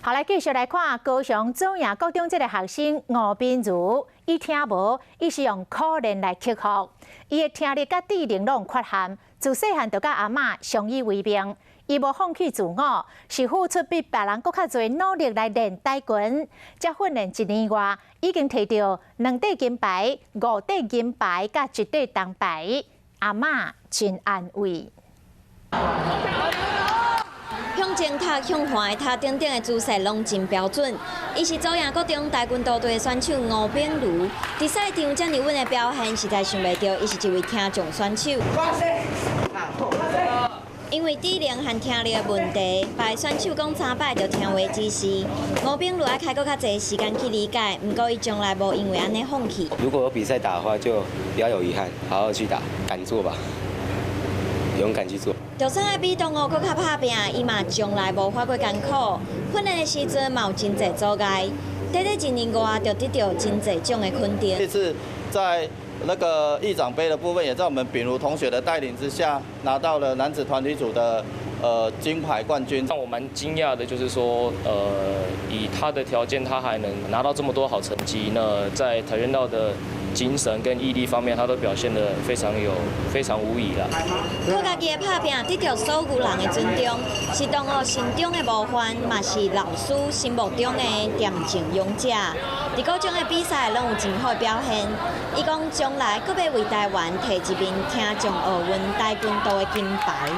好，來繼續來看高雄左營國中這个學生吳彬如，伊聽無，伊是用苦練來克服。伊的聽力佮智能攏有缺陷，自細漢就佮阿嬤相依為命。伊無放棄自我，是付出比別人閣較濟努力來練跆拳。才訓練一年外，已經提著兩塊金牌、五塊銀牌佮一塊銅牌。阿嬤真安慰。向前踢、向橫踢等等的姿勢攏真標準。伊是左營國中跆拳道隊的選手吳炳如，佇賽場遮爾穩的表現，實在想袂著伊是一位聽障選手。因為智能和聽力的問題，別的選手講三擺就聽話指示。吳炳如愛開閣較濟時間去理解，毋過伊從來無因為按呢放棄。如果有比賽打的話，就不要有遺憾，好好去打，敢做吧，勇敢去做。就算愛比同學閣較拍拚，伊嘛從來無喊過艱苦。訓練的時陣嘛有真濟阻礙，短短一年外就得著真濟獎的肯定。這次在那個議長盃的部分，也在我們秉如同學的帶領之下，拿到了男子團體組的金牌冠軍。讓我蠻驚訝的，就是說，以他的條件，他還能拿到這麼多好成績。那在跆拳道的精神跟毅力方面，他都表現得非常有、非常無疑啦。靠家己的拍拚，得著所有人的尊重，是同學心中的模範，嘛是老師心目中的恬靜勇者。佇各種的比賽攏有真好的表現。伊講將來閣欲為台灣提一面聽障奧運跆拳道的金牌。